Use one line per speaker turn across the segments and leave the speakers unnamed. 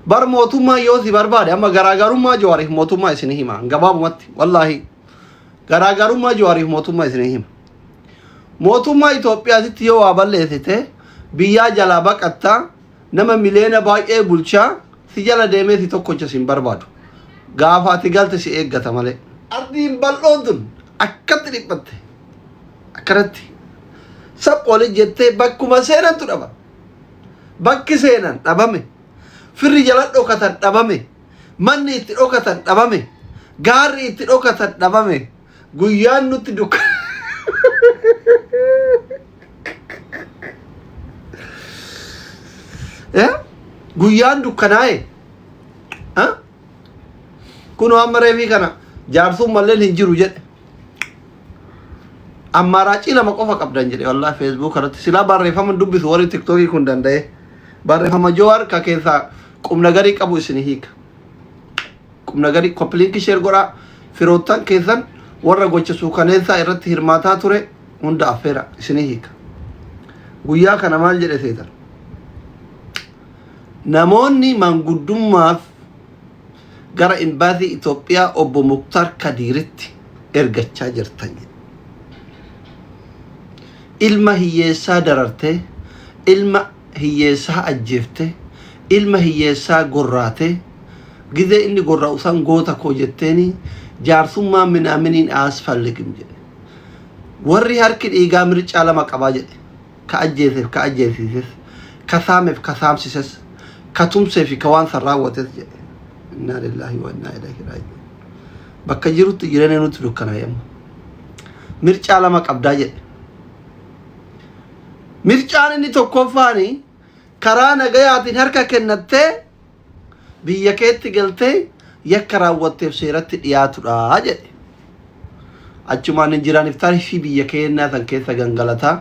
Bar mootummaa yoo si barbaade amma garaagarummaa Jawaariif mootummaa isin hima gabaabumatti wallaahi garaagarummaa Jawaariif mootummaa isin hima. Mootummaa Itoophiyaatitti yoo waa balleessite biyyaa jalaa baqattaa nama miliyoona baay'ee bulchaa si jala deemee si tokkocha sin barbaadu. Gaafa ati galte si eeggata malee. Ardiin bal'oon tun akkatti dhiphatte akkanatti saphooli jettee bakkuma seenantu dhaba. Bakki seenan dhabame. Firri jala dhokatan dhabame. Manni itti dhokatan dhabame. Gaarri itti dhokatan dhabame. Guyyaan nutti dukka. Eh? Guyyaan dukkanaa'e. Ah? Kunoo amma reefii kana jaarsuun malleen hin jiru jedhe. Ammaaraacii lama qofa qabdan jedhe wallahi Facebook irratti silaa barreeffama dubbisu warri tiktookii kun danda'e. Barreeffama Jawaar ka keessaa qubna garii qabu isin hiika. Qubna garii koppiliinkii sheer godhaa firoottan keessan warra gocha suukaneessaa irratti hirmaataa ture hunda affeera isin hiika. Guyyaa kana maal jedhe seetan? Namoonni manguddummaaf gara imbaasii Itoophiyaa obbo Muktaar Kadiiritti ergachaa jirtan jedhe. Ilma hiyyeessaa darartee, ilma hiyyeessaa ajjeeftee, ilma hiyyeessaa gorraatee, gizee inni gorra'u san goota koo jetteeni jaarsummaa minaaminiin aasfalligim jedhe. Warri harki dhiigaa mircaa lama qabaa jedhe. Ka ajjeeseef ka ajjeesiises, ka saameef ka saamsises, ka tumsee fi ka waan san raawwates jedhe. Innaa lillaahi wa innaa ilaihi raaji'uun. Bakka jirutti jireenya nutti dukkanaa'e amma. Mircaa lama qabdaa jedhe. Mircaan inni tokkoffaani karaa nagayaatiin harka kennattee biyya keetti galtee yakka raawwatteef seeratti dhiyaatudha jedhe. Achumaan hin jiraan iftaarifii biyya keennaa san keessa gangalataa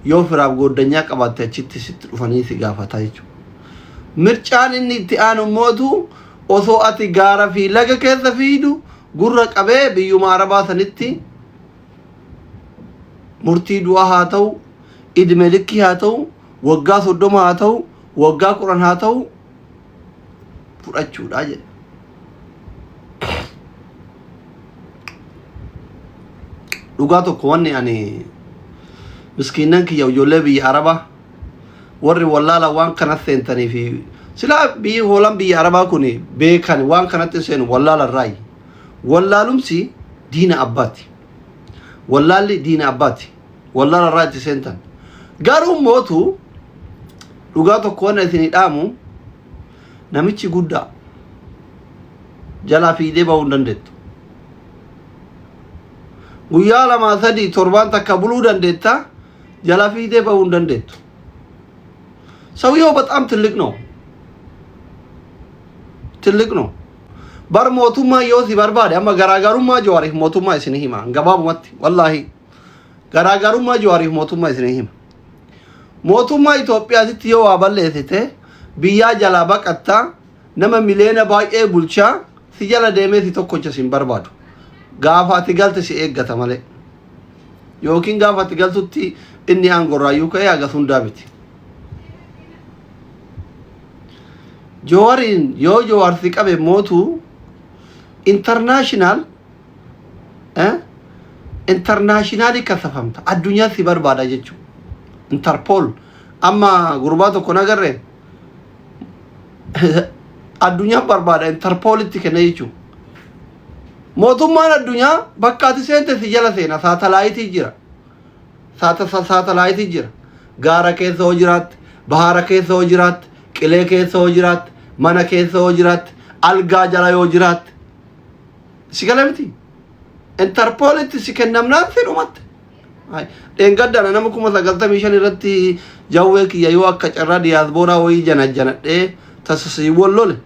yoo firaaf gooddanyaa qabaatte achitti sitti dhufanii si gaafataa jechuudha. Mircaan inni itti aanu mootu osoo ati gaara fi laga keessa fiidu gurra qabee biyyuma arabaa sanitti murtii du'aa haa ta'u, idme likkii haa ta'u, waggaa 30 haa ta'u, waggaa 10 haa ta'u fudhachuudha jedhe. Dhugaa tokko wanni ani miskiinnan kiyya ijoollee biyya arabaa warri wallaala waan kana seentanii fi silaa biyyi hoolaan biyya arabaa kun beekan waan kanatti seenu wallaala irraayi. Wallaalumsi diina abbaati. Wallaalli diina abbaati. Wallaala irraa itti seentan. Garuu mootu dhugaa tokko wanna isinii dhaamu namichi guddaa jalaa fiidee bahuu hin dandeettu. Guyyaa lamaa sadii torbaan takka buluu dandeetta jala fiidee bahuu hin dandeettu. ሰውየው በጣም ትልቅ ነው ትልቅ ነው። Bar mootummaa yoo si barbaade amma garaagarummaa Jawaariif mootummaa isin hima gabaabumatti wallaahi garaagarummaa Jawaariif mootummaa isin hima. Mootummaa Itoophiyaatitti yoo waa balleessite biyyaa jalaa baqattaa nama miliyoona baay'ee bulchaa si jala deemee si tokkocha sin barbaadu. Gaafa ati galte si eeggata malee. Yookiin gaafa ati galtutti inni aangorraayyuu ka'ee hagas hundaa miti. Jawariin yoo Jawar si qabe mootu international internationally kasafamta addunyaa si barbaada jechuudha. Interpol amma gurbaa tokko nagarre addunyaa barbaada interpolitti kenna jechuudha. Mootummaan addunyaa bakka ati seente si jala seena saatalaayitii jira. Saatalaayitii jira. Gaara keessa hoo jiraatte, bahara keessa hoo jiraatte, qilee keessa hoo jiraatte, mana keessa hoo jiraatte, algaa jala yoo jiraatte. Si gala miti. Interpolitti si kennamnaan si dhumatte. Dheengaddaana nama 95,000 irratti jawwee kiyya yoo akka carraa diyaasbooraa wayii janajjanadhee tasasii wal lole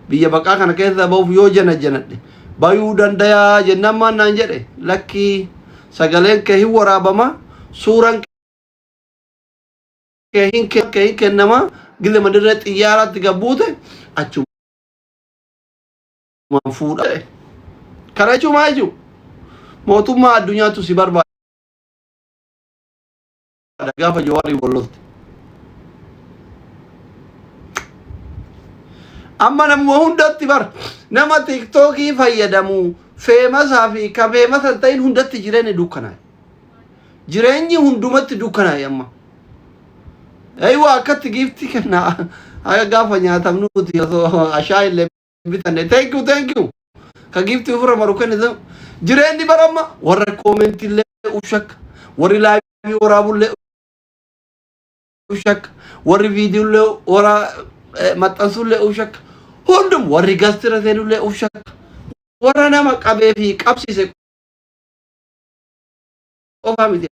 biyya baqaa kana keessa ba'uuf yoo janajjanadhe bayuu dandayaa jennaan maal naan jedhe lakkii sagaleen kee hin waraabama suuraan kee hin kennama gizema dirree xiyyaaraatti gabbuute achumaan fuudha. Kana jechuun maal jechuudha? Mootummaa addunyaatu si barbaada gaafa Jawaarii wal lolte. Amma namuma hundatti bar nama tiktookii fayyadamu feemasaa fi ka feemasa hin ta'in hundatti jireenyi dukkanaa'e. Jireenyi hundumatti dukkanaa'e amma. Eeywa akkatti giiftii kenna haga gaafa nyaatamnuuti osoo ashaa illee bitanne. Thank you, thank you. Ka giiftii ofirra maru kenne jireenyi bara amma warra koomentii illee ushakka warri laayivii waraabullee ushakka warri viidiyoo wara maxxansullee ushakka hundum warri gastira seenullee ushakka warra nama qabee fi qabsiise qofaa miti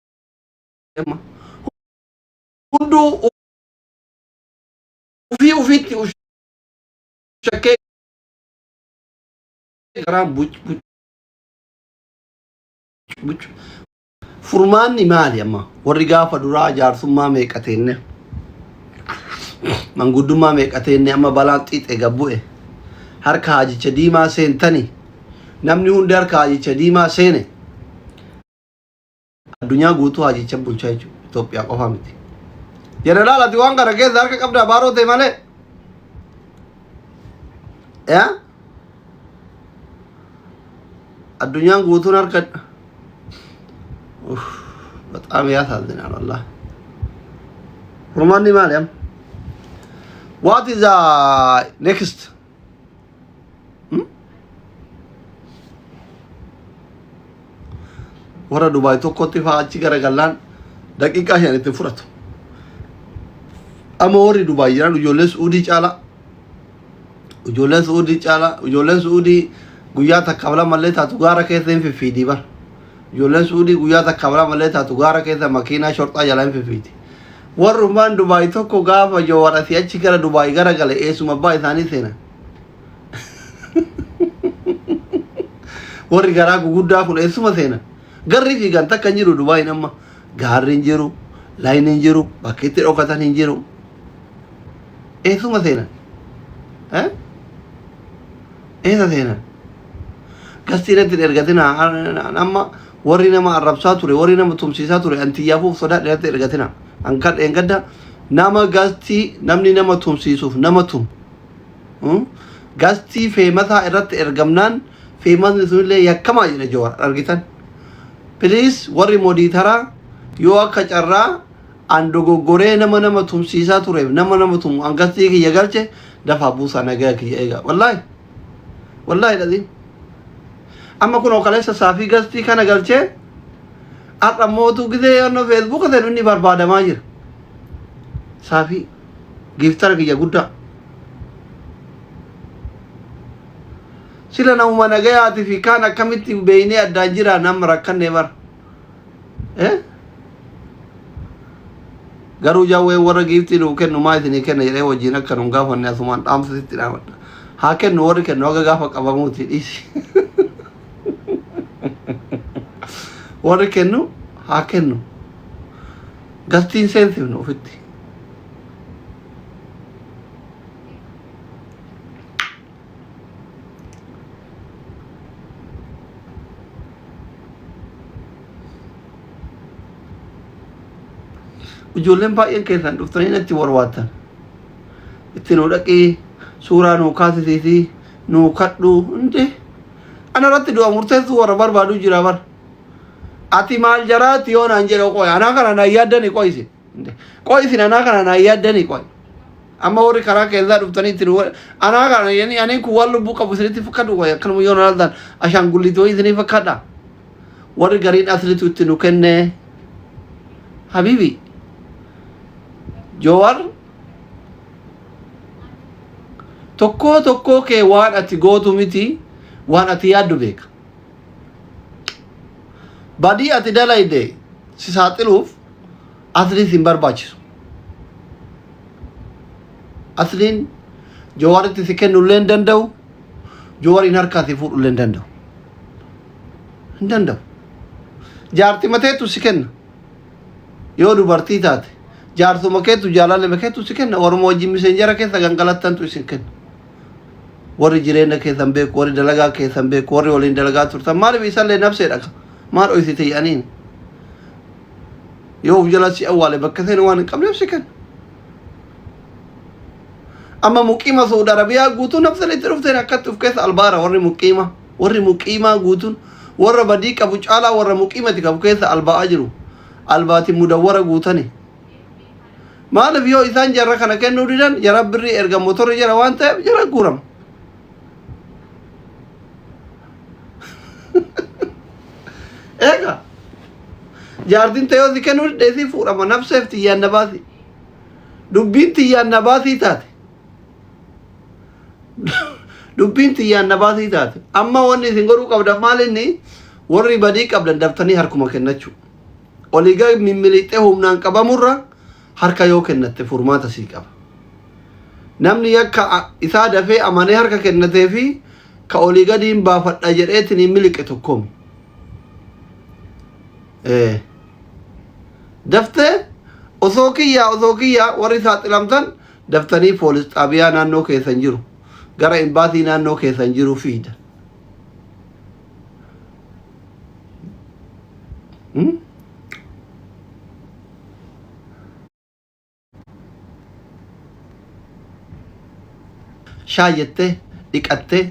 amma hunduu ufii ufiitti ushakkee garaan buc buc buc. Furmaanni maali amma? Warri gaafa duraa jaarsummaa meeqa teenne? Manguddummaa meeqa teenne amma balaan xiixe gad bu'e. Harka haajicha diimaa seentani. Namni hundi harka haajicha diimaa seene. Addunyaa guutuu haajicha bulchaa jechuudha. Itoophiyaa qofa miti. Jeneraal ati waan kana keessa harka qabdaa baaroo ta'e malee. Yaa? Addunyaan guutuun harka Uff, በጣም ያሳዝናል ወላሂ። Furmaanni maali amma? What is the next? Hmm? Warra Dubaay tokkotti fa'aa achi garagallaan daqiiqaa shan itti fudhatu. Amma warri Dubaay jiran ijoollee Suudii caalaa Ijoolleen Su'uudii caalaa ijoolleen Su'uudii guyyaa takkaaf lamallee taatu gaara keessa hin fiffiidii bar. Ijoolleen Su'uudii guyyaa takkaaf lamallee taatu gaara keessa makiinaa shorxaa jala hin fiffiidi. Warrumaan Dubaay tokko gaafa Joowar asii achi gara Dubaay gara gale eessuma abbaa isaanii seenan. Warri garaa guguddaa kun eessuma seenan. Garri fiigan takka hin jiru Dubaayin amma. Gaarri hin jiru, layni hin jiru, bakki itti dhokatan hin jiru. Eessuma seenan? Eh? Eessa seenan? Gastii irratti hin ergatina. Amma warri nama arrabsaa ture, warri nama tumsiisaa ture, antiyyaafuuf sodaadha irratti ergatina. Ankan dheengadda nama gastii namni nama tumsiisuuf nama tumu. Hmm? Gastii feemasaa irratti ergamnaan feemasni sunillee yakkamaa jedhe Jawaar argitan. Please warri modiitaraa yoo akka carraa An dogoggoree nama nama tumsiisaa tureef nama nama tumu an gastii kiyya galche dafaa buusaa nagaya kiyya eegaa. Wallaahi. Wallaahi dhadhi. Amma kunoo kaleessa saafii gastii kana galchee har'a mootuu gizee yoonnoo feesbuuka seenu inni barbaadamaa jira. Saafii giiftara kiyya guddaa. Sila namuma nagayaati fi kaan akkamitti beeynee addaan jiraa nama rakkannee bara. Eh? Garuu jawween warra giiftii nuu kennu maa isinii kenna jedhee wajjin akka nun gaafanne asumaan dhaamsa sitti dhaamadha. Haa kennu warri kennu haga gaafa qabamuuti dhiisi. Warri kennu haa kennu. Gastiin seensifnu ofitti. Ijoolleen baay'een keessan dhuftanii natti warwaattan. Itti nuu dhaqii suuraa nuu kaasisiisii nuu kadhu hundee. Ana irratti du'a murteessuu warra barbaadu jira bara. Ati maal jaraatti yoo naan jedhe qoy anaa kana naan yaaddani qoy isin. Qoy isin anaa kana naan yaaddani qoy. Amma warri karaa keessaa dhuftanii ittiin anaa kana yani ani kun waan lubbuu qabu isinitti fakkaatu qoy akkanuma yoo naan laaltan ashaangulliitii wayii isinii fakkaadha. Warri gariin aslitu itti nu kenne. Habibi Jowar tokkoo tokkoo kee waan ati gootu miti waan ati yaaddu beeka. Badii ati dalayde si saaxiluuf asliin sin barbaachisu. Asliin Jawaaritti si kennullee hin danda'u. Jawaariin harkaa si fuudhullee hin danda'u. Hin danda'u. Jaartima teetu si kenna. Yoo dubartii taate jaarsuma keetu jaalalema keetu si kenna. Waruma wajjin miseenjara keessa gangalattantu isin kenna. Warri jireenya keessan beeku, warri dalagaa keessan beeku, warri waliin dalagaa turtan maaliif isallee nafseedha ka maal dhoysite jedhaniin yoo of jala si awwaale bakka seenu waan hin qabneef si kenna. Amma muqiima Saudi Arabiyaa guutuu nafsan itti dhufteen akkatti of keessa albaara warri muqiima. Warri muqiimaa guutuun warra badii qabu caalaa warra muqiimati qabu keessa alba'aa jiru. Albaatiin mudawwara guutani. Maaliif yoo isaan jarra kana kennuu didan jara birrii erga motorri jara waan ta'eef jara guurama. Eega jaartiin ta'e yoo si kennuu didde isii fuudhama nafseef tiyyaan na baasi. Dubbiin tiyyaan na baasii taate. Dubbiin tiyyaan na baasii taate. Amma wanni isin godhuu qabdan maal inni warri badii qabdan daftanii harkuma kennachuu. Olii gad mimmiliixxee humnaan qabamurra harka yoo kennatte furmaata sii qaba. Namni yakka isaa dafee amanee harka kennatee fi ka olii gadiin baafadha jedheetiin miliqe tokkoomi. Daftee osoo kiyyaa osoo kiyyaa warri saaxilamtan daftanii poolis xaabiyaa naannoo keessan jiru gara imbaasii naannoo keessan jiru fiida. Shaa jettee dhiqattee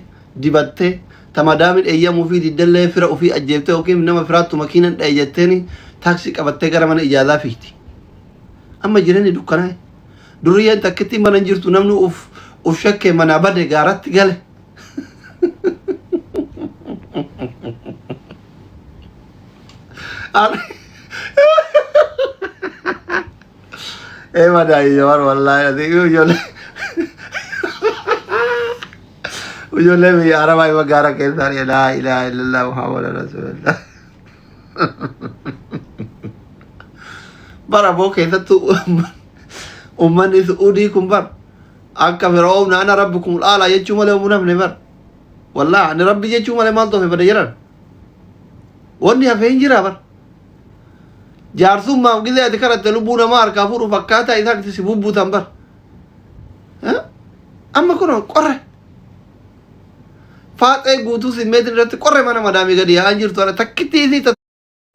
dibattee ta madaamin eeyyamuu fi diddellee fira ofii ajjeeftee yookiin nama firaattu makiinan dha'e jetteeni taaksii qabattee gara mana ijaazaa fiigdi. Amma jireenyi dukkanaa'e. Duriyyeen takkittiin mana hin jirtu namni uf uf shakkee manaa bade gaaratti gale. Ee madaayi Jawaar wallaahi ati ijoollee ijoollee biyya arabaa ima gaara keessaa laa ilaaha illallah muhammad rasuulillah. Bara boo keessattuu uummanni Su'uudii kun bar akka fir'oomna ana rabbukum al'aalaa jechuu malee humna hafne bar. Wallaahi ani rabbi jechuu malee maaltu hafe bada jedhan. Wanni hafe hin jira bar. Jaarsummaaf gizee ati kadhatte lubbuu namaa harkaa fuudhuuf akkaataa isaan itti si bubbutan bar. Amma kun qorre. Faaxee guutuu simmeetiin irratti qorre mana madaamii gadi yaa'an jirtu ana takkitti isii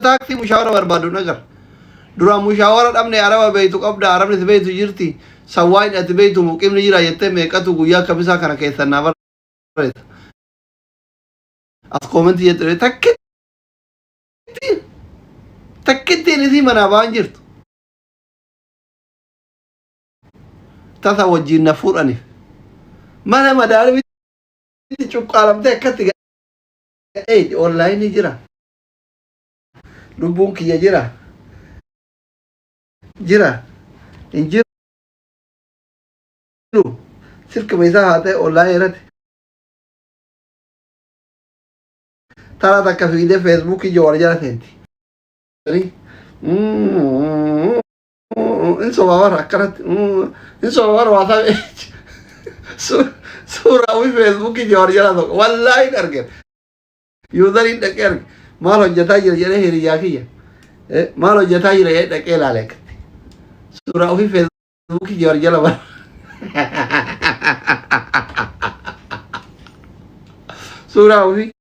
taaksii mushaawara barbaadu nagar. Duraan mushaawara dhabne araba beeytu qabda arabni si beeytu jirti sawwaayin ati beeytu muqimni jira jettee meeqatu guyyaa kamisaa kana keessan naa barreessa. As koomentii jette takkittiin takkittiin isii manaa ba'an jirtu. Tasa wajjin na fuudhaniif. Mana madaalitti cuqqaalamtee akkatti gadhee onlaayinii jira. Lubbuun kiyya jira. Jira. Hin jiru. Silkuma isaa haa ta'e onlaayinii irratti. Taraa takka fiigdee feesbuukii Jawaar jala seenti. In soba bara akkanatti. In soba bara waa ta'e. Suuraa ofii feesbuukii Jawaar jala tokko. Wallaahi hin argine. Yuuzariin dhaqee arge. Maal hojjetaa jira jedhee hiriyyaa kiyya. Maal hojjetaa jira jedhee dhaqee ilaale akkatti. Suuraa ofii feesbuukii Jawaar jala bara. Suuraa ofii.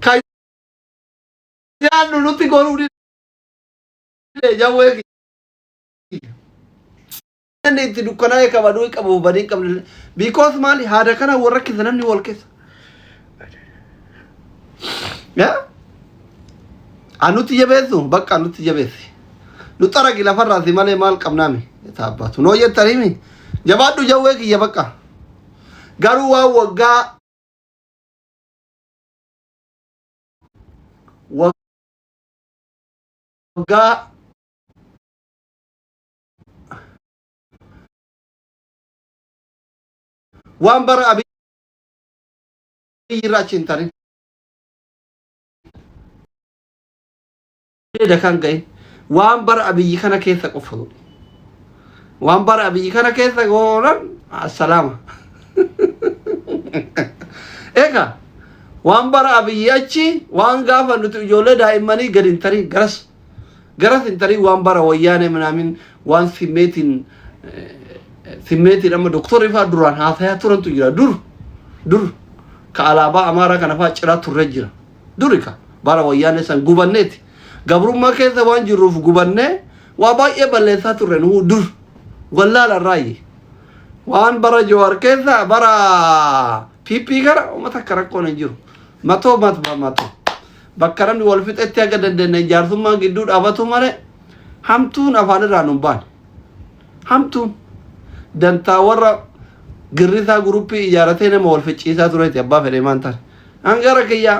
Kan nyaannu nutti goruu dide jawwee kiyya. Inni itti dukkanaa'ee qabaduu qabu badii hin qabne. Because maali haada kana wal rakkisa namni wal keessa. Yaa? Anutti jabeessu bakka anutti jabeessi. Nu xaragi lafarraa si malee maal qabnaami? Taabbaatu. Noo jettaniimi. Jabaadhu jawwee kiyya bakka. Garuu waan waggaa waggaa waan bara Abiy irraa achi hin tarin. Dakaan ga'e waan bara Abiyyi kana keessa qofa godhe. Waan bara Abiyyi kana keessa goonan assalaama. Egaa waan bara Abiyyi achi waan gaafa nuti ijoollee daa'immanii gadi hin tarin garas garas hin tarin waan bara wayyaanee minaamin waan simmeetiin simmeetiin amma doktorri fa'aa duraan haasayaa turantu jira dur dur ka alaabaa amaaraa kana fa'aa ciraa turre jira duri ka Bara wayyaanee san gubanneeti. Gabrummaa keessa waan jirruuf gubannee waa baay'ee balleessaa turre nuu dur. Wallaala irraayyi. Waan bara Jawaar keessa bara PP kana uummata akka rakkoon hin jiru. Matoo mat matoo. Bakka namni wal fixetti haga dandeenye jaarsummaan gidduu dhaabatu malee hamtuun afaan irraa nun baane. Hamtuun dantaa warra girrisaa guruppii ijaaratee nama wal ficciisaa tureeti abbaa fedhee maan taane. Hangara kiyyaa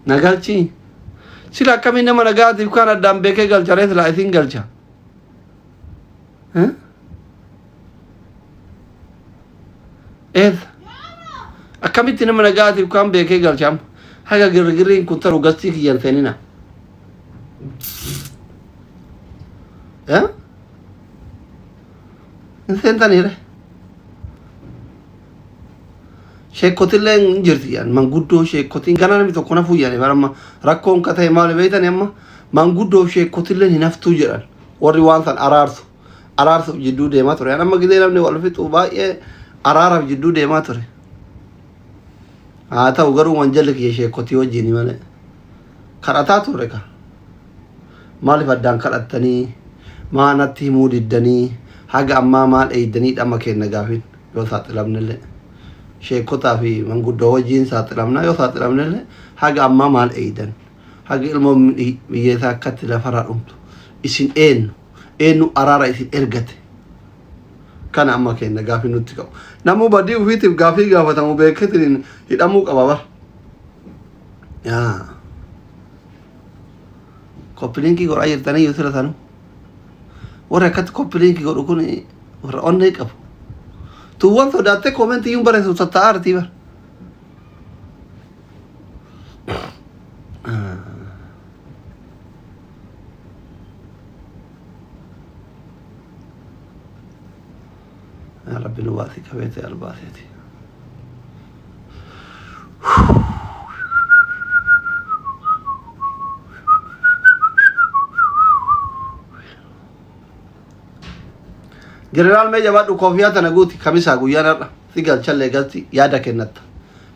nagalchii. Sila akkamiin nama nagaatiif kaan addaan beekee galcha ree silaa isin galcha. Eh? Eessa? Akkamitti nama nagaatiif kaan beekee galcha amma? Haga girgirriin kun taru gastii kiyyan seenina. Eh? Hin seentanii ree? Sheekkotillee hin jirti jedhan manguddoo sheekkotiin gana namni tokko nafuu jedhani bara amma rakkoon ka ta'e maali beektani amma manguddoo sheekkotillee hin haftuu jedhan warri waan san araarsu araarsuuf jidduu deemaa ture amma gidee namni wal fixu baay'ee araaraaf jidduu deemaa ture haa ta'u garuu wanjalli kiyya sheekkotii wajjini malee kadhataa turre ka maaliif addaan kadhattanii maa natti himuu diddanii haga ammaa maal eeydanii dhama kenna gaafin yoo saaxilamnellee sheekotaa fi manguddoo wajjiin saaxilamna yoo saaxilamnellee haga ammaa maal eeydan haga ilmoo biyyeessaa akkatti lafarraa dhumtu isin eenyu eenyu araara isin ergate kana amma kenna gaafii nutti qabu namuu badii ofiitiif gaafii gaafatamu beeketiin hidhamuu qaba bar yaa koppiliinkii godhaa jirtanii yoo sila sanu warri akkatti koppiliinkii godhu kun warra onnee qabu tuuwwan sodaattee koomentii iyyuu barreessu tatta'aa artii bar Yaa Rabbi nu baasii qabeetee albaaseeti. Jeneraal mee jabaadhu koofiyaa tana guuti kamisaa guyyaan har'a si galchallee galti yaada kennatta.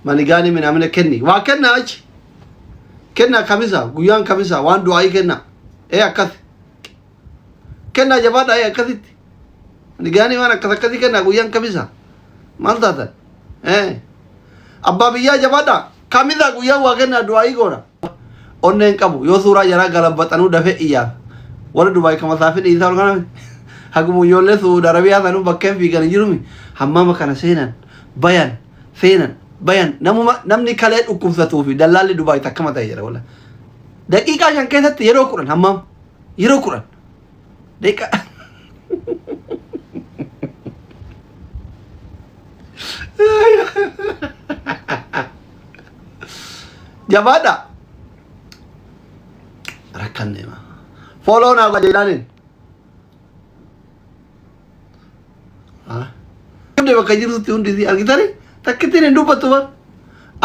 Manigaanii minaamina kenni waa kennaa achi kennaa kamisaa guyyaan kamisaa waan du'aayii kennaa ee akkas kennaa jabaadha ee akkasitti manigaanii waan akkas akkasii kennaa guyyaan kamisaa maal taatan ee abbaa biyyaa jabaadha kamisaa guyyaan waa kennaa du'aayii goona. Onneen qabu yoo suuraa jaraa galabbaxanuu dafee iyyaaf warri Dubaay ka masaafin dhiisaa ol kana haguma ijoollee Suud Arabiyaa sanuu bakkeen fiigan hin jirumi hammaama kana seenan bayan seenan bayan namuma namni kalee dhukkubsatuu fi dallaalli Dubaay takkama ta'e jedha wala daqiiqaa 5 keessatti yeroo 10 hammaama yeroo 10 daqiiqaa Jabaadha. Rakkanne ma. Follow naa godha jedhaniin. Hundi bakka jirtutti hundi isii argitani takkittiin hin dubbattu bar.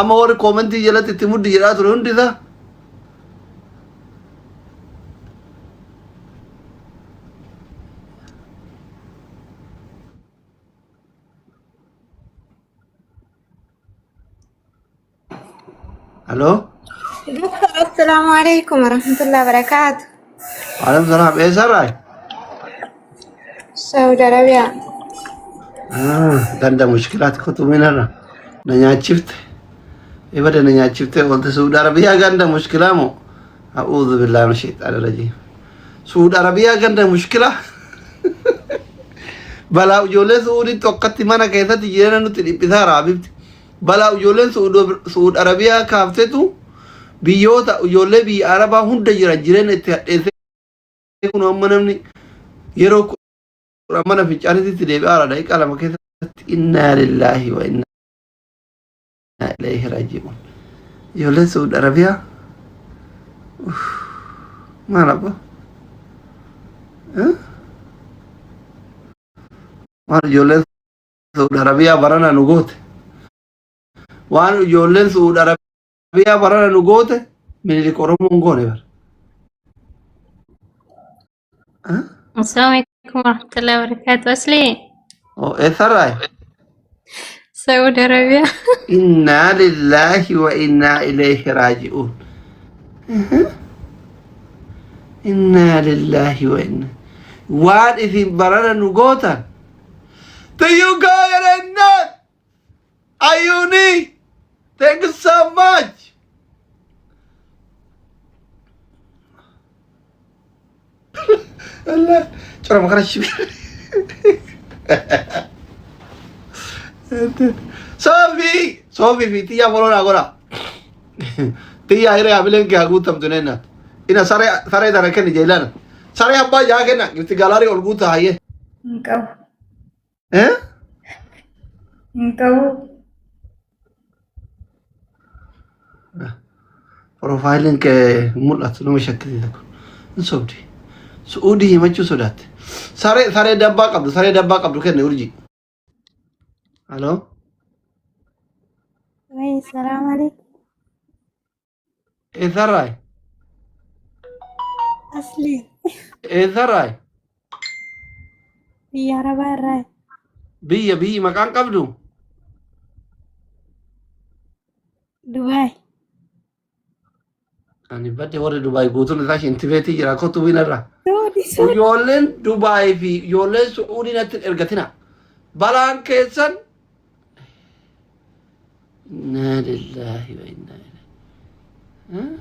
Amma warri koomentii jalatti itti muddi jedhaa ture hundi isaa. Aloo?
Doctor, assalamu alaikum warahmatullahi wabarakatuh.
Waalaikum salaam. Eessarraa?
Saudi Arabia.
Ah, ganda mushkilaati kutu minarra. Na nyaachifte. Ibada na nyaachifte oolte Saudi Arabiyaa ganda mushkilaa moo? A'uudhu billaahi min shayxaani rajiim. Saudi Arabiyaa ganda mushkilaa. Balaa ijoollee Suuditti akkatti mana keessatti jireenya nutti dhiphisaa raabibti. Balaa ijoolleen Suud Arabiyaa kaaftetu biyyoota ijoollee biyya Arabaa hunda jiran jireenya itti hadheessee kun amma namni yeroo 10 mana fincaanitti deebi'aara daqiiqaa 2 keessatti innaa lillaahi wa innaa ilayhi raaji'uun. Ijoolleen Suud Arabiyaa maal abbo? Maal ijoolleen Suud Arabiyaa barana nu goote. Waan ijoolleen Suud Arabiyaa barana nu goote Minilik Oromoon goone bara.
Assalamu alaikum warahmatullahi wabarakatuh. Asli
Oh, eessarraa?
Saudi Arabiyaa.
Innaa lillaahi wa innaa ilayhi raaji'uun. Innaa lillaahi wa innaa. Waan isin barana nu gootan. Tiyyuu gaayarennaan. Ayuuni. Thank you so much. Allah. Cora kana shi. Sofi, Sofi fi tiyya follow na godha. Tiyya hiree hamileen kee haa guutamtu nenna. Ina saree saree tana kenni jeelana. Saree abbaa jaa kenna gifti galaarii ol guuta hayyee.
Hin qabu.
Eh?
Hin qabu.
Profaayiliin kee hin mul'atu nama shakkisiisa kun. Hin sobdi. Su'uudii himachuu sodaatte. Saree saree dabbaa qabdu saree dabbaa qabdu kenni urjii. Aloo.
Wai, salaam alaikum.
Eessarraa?
Asli
Eessarraa?
biyya Arabaa irraa.
Biyya biyyi maqaan qabdu?
Dubaay.
Ani badde warri Dubaay guutuun isaa shintibeetii jira kottu binarra.
Suudi Suudi.
Ijoolleen Dubaay fi ijoolleen Su'uudii natti hin ergatina. Balaan keessan Innaa lillaahi wa innaa ilaihi.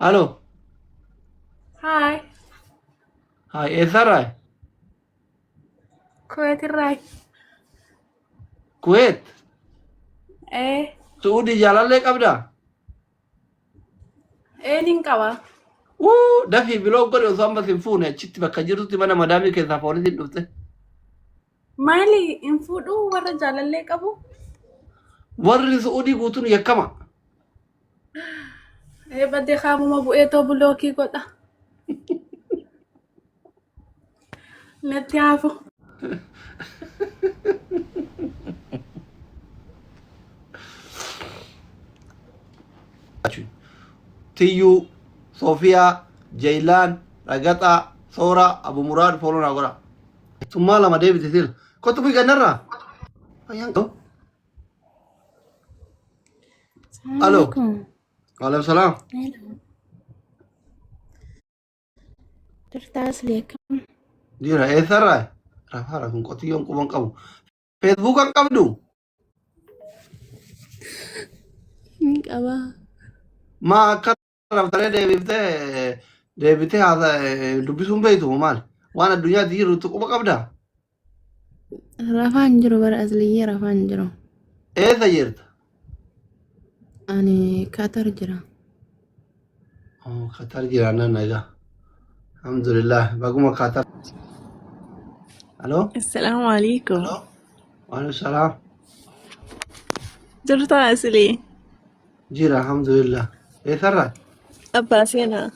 Halo.
Hi,
Hi, eessarraa?
Kuwait irraa.
Kuwait.
Eh,
Su'uudii jaalallee qabdaa?
eh nin qaba.
Wuu dafii biloo godhi osoo ammas hin fuune achitti bakka jirtutti mana madaamii keessaa poolisiin dhufte.
Maali hin fuudhuu warra jaalallee qabu?
Warri Su'uudii guutuun yakkama.
Ee badee qaamuma bu'ee too bulookii godha. Natti hafu.
Tiyyuu, Soofiyaa, Jeeyilaan, Ragaxaa, Sooraa, Abu Muraad fooloo naa godhaa. Tummaa lama deebite sila. Kottu bu'i gannarraa. Fayyaan qabu.
Assalamu
Alo.
alaikum.
Waalaikum salaam.
Hello. Jirta asli akkam?
Jira eessarraa? Rafaara kun qotiyyoon quban qabu. Feesbuuka hin qabdu?
Hin qabaa.
Maa akka raftaree deebiftee deebitee haasa dubbisuun beektu maali? Waan addunyaatti jirutti quba qabdaa?
Rafaa hin jiru bara asliyyee rafaa hin jiru.
Eessa jirta?
Ani Qatar jira.
Oh, Qatar jira nan nagaa. Alhamdulillah baguma Qatar. Halo?
Assalaamu alaikum.
Waalaikum salaam.
Jirta asli.
Jira alhamdulillah. Eessarraa?
Abbaa seenaa.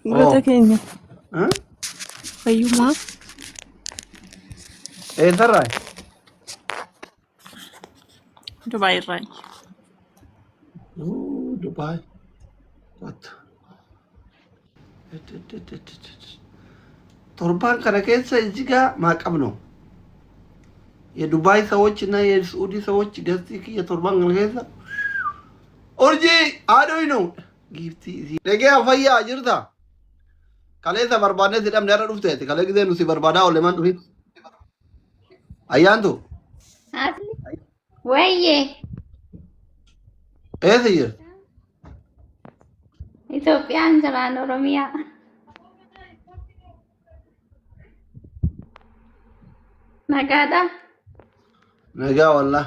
Goota
Oh.
keenya.
Huh?
Fayyummaa.
Eessarraa?
Dubaay irraa.
Ooh, Dubai. What? Torbaan kana keessa እዚህ ጋር ማዕቀብ ነው። የዱባይ ሰዎች እና የስዑዲ ሰዎች ገዝቲ kiyya torbaan kana keessa urjii haadhoy ነው giiftii isii dhegee fayyaa jirta kaleessa barbaannee si dhabne har'a dhufteeti kalee gisee nu si barbaadaa oolle maan dhufin ayyaantu
Asli. Wayye.
eessa jirta
Itoophiyaan jiraan Oromiyaa. Nagaadha.
Nagaa wallah.